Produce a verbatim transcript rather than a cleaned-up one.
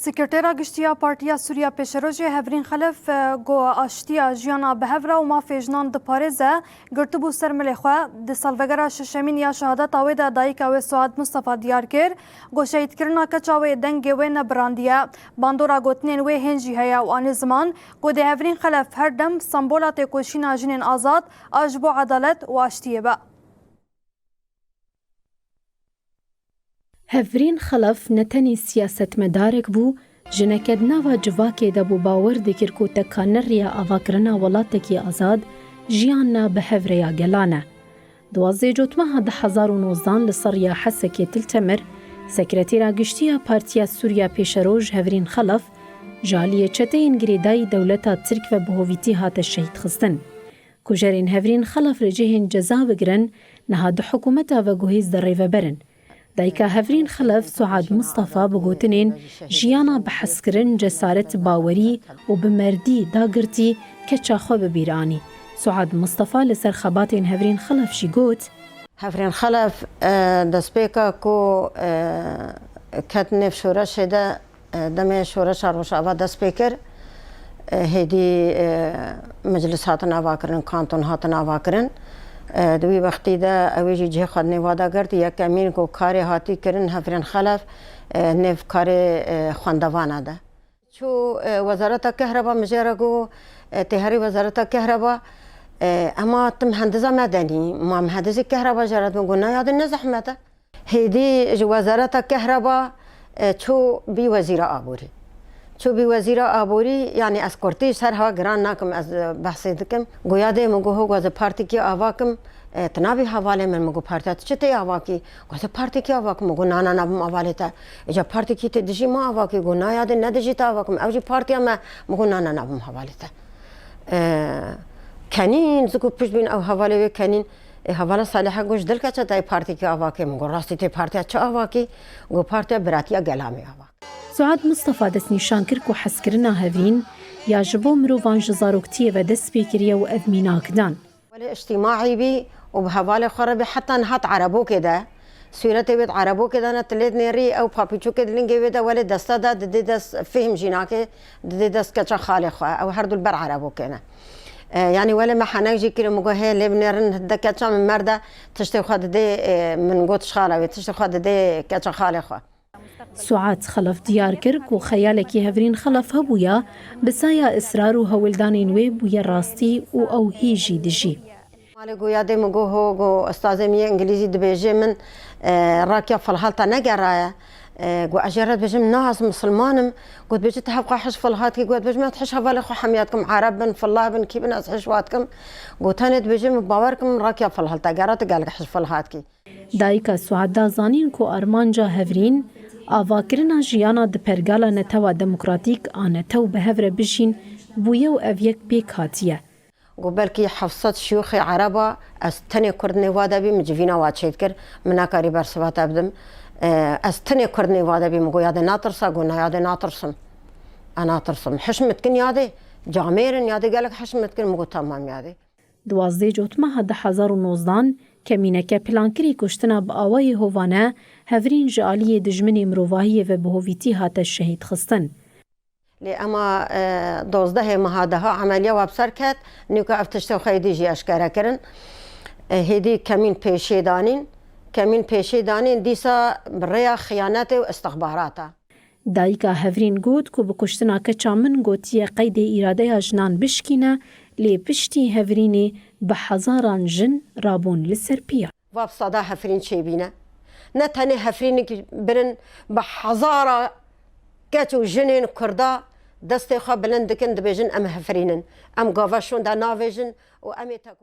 Sekretera Giştî ya Partiya Sûriya Pêşerojê Hevrîn Xelef, e, got aştiya, jiyana bi hev re û mafê jinan diparêze, girtibû ser milê xwe. Di salvegera şeşemîn ya şehadeta wê de dayika wê Suad Mustafa diyar kir, got şehîdkirina keça wê dengê wê nebirandiye. Bandora gotinên wê hên jî heye û anî ziman, got dê Hevrîn Xelef her dem sembola têkoşîna jinên azad a ji bo edalet û aştiyê be. Hevrîn Xelef ne tenê siyasetmedarek bû, jineke di nava civakê de bû bawer dikir ku tekaneriya avakirina welatekî azad, jiyanna bi hev re ya gelan e. Duwazdeh Cotmeha du hezar û nozdan li ser riya Hesekê Til Temir, Sekretera Giştî ya Partiya Sûriya Pêşeroj Hevrîn Xelef, ji aliyê çeteyên girêdayî dewleta Tirk ve bi hovîtî hate şehîdxistin. Kujerên Hevrîn Xelef li cihên ceza bigirin, niha di hikûmeta veguhêz de rêveber in. Dayika Hevrîn Xelef, Suad Mustafa, bi gotinên jiyana bi hezkirin, cesaret, bawerî û bi merdî dagirtî, keça xwe bi bîr anî. Suad Mustafa li ser xebatên Hevrîn Xelef jî got, Hevrîn Xelef, e, destpêka ku, e, ket nêv şoreşê de, e, demê şoreşa Rojava dest pê kir, e, hêdî, e, meclis hatin avakirin, kanton hatin avakirin. E, di wî wextî de ew ê jî cihê xwe di nêva de girtî. Yekemîn ku karê hatî kirin Hevrîn Xelef, e, nêv karê, e, xwendevana de. Çû, e, Wezareta Kehreba, min jê re got, e, tê herî Wezareta Kehreba, e, ema tu mihendiza medenî, ma mihendisê kehreba jê re dibin, got, na yadê ne zehmet e. Hêdî ji Wezareta Kehreba, e, çû bî Wezîra Aborî. Çû bî Wezîra Aborî, yanî ez kurtî ser ha giran nakim, ez, e, behsê dikim. Got, yadê min got, ho, got, ez ê partîkî ava kim, e, tu nabî hevalê min, min got, partiya tu çi tê ava kî? Got, ez ê partîkî ava kim. Min got, na, na, nabim avalê te. Îca partîkî tê dijî ma ava kî? Got, na, yadê ne dijî te ava kim. Ew jî partiya me. Min got, na, na, nabim hevalê te. E, kenîn, ziku pişt bîn ew hevalê wê kenîn. E, hevala Salîhe got, ji dil keça te yê partîkî ava kê? Min got, rastî tê partiya çi ava kî? Got, partiya biratiya gela me ava. Suad Mustafa destnîşan kir ku hezkirina Hevrîn ya ji bo mirovan ji zaroktiyê ve dest pê kiriye û ev mînak dan. Welê îctîmaî bî û bi hevalê xwe re bî, heta niha di erebokê de, sûretê wê di erebokê de ne, tu lê dinêrî, ew papîçokê di lingê wê de, welê desta de didê dest fihim jî nake, didê dest keça xalê xwe, ew her du li ber erebokê ne. E, yanî welê me henek jî kir, min got, hê lê binêrin, hinde keça min merde, tiştê xwe didê, e, min got, ji xala wê, tiştê xwe didê keça xalê xwe. Suad Xelef diyar kir ku xeyalekî Hevrîn Xelef hebûya, bi saya israr û hewldanên wê bûye rastî û ew hî jî dijî. Malê got, yadê min got, ho, got, ustazê min yê îngilîzî dibêje min, e, rakiya filhalta negeraye. E, got, ez jê re dibêjim, na, ez misilman im. Got, dibêje, tu hevqa hiş filhat kî? Got, dibêjim, ez hiş hevalê xwe hemiya dikim, ereb bin, fillah bin, kî bin, ez hiş wa dikim. Got, tenê dibêje min, bawer kim, rakiya filhalta gera, tu gelek hiş filhat kî. Dayika Suad da zanîn ku armanca Hevrîn, avakirina jiyana di pergala netewa demokratîk a netew bi hev re bijîn, bûye û ev yek pêk hatiye. Got, belkî heft sed şiyûxê ereba, ez tenê kurd nêva de bî, min civîna wa çêdikir, min nekarî bersiva te bidim. E, ez tenê kurd nêva de bî, min got, yadê natirsa? Got, na, yadê natirsim. Ez natirsim. Hiş min dikin yadê, camêr in yadê, gelek hiş min dikin, min got, temam yadê. Duwazdeh Cotmeha du hezar û nozdan, kemîneke plankirî kuştina bi awayê hovane, Hevrîn ji aliyê dijminê mirovahiyê ve bi hovîtî hate şehîdxistin. Lê ema, e, dozdehê meha deha emeliya wa bi ser ket, nûka ev tiştê xwe êdî jî eşkere kirin. E, hêdî kemîn pêşê danîn, kemîn pêşê danîn, dîsa bi rêya xiyanetê û istixbarata. Dayika Hevrîn got ku bi kuştina keça min gotiye qeydê îradeya jinan bişkîne, lê piştî Hevrînê bi hezaran jin rabûn li ser piya. Va bi sada Hefrîn çêbîne. Ne tenê Hefrînik birin, bi hezara keç û jinên Kurda destê xwe bilind dikin, dibêjin, em Hefrîn in. Em gava şûnde navêjin û em ê tek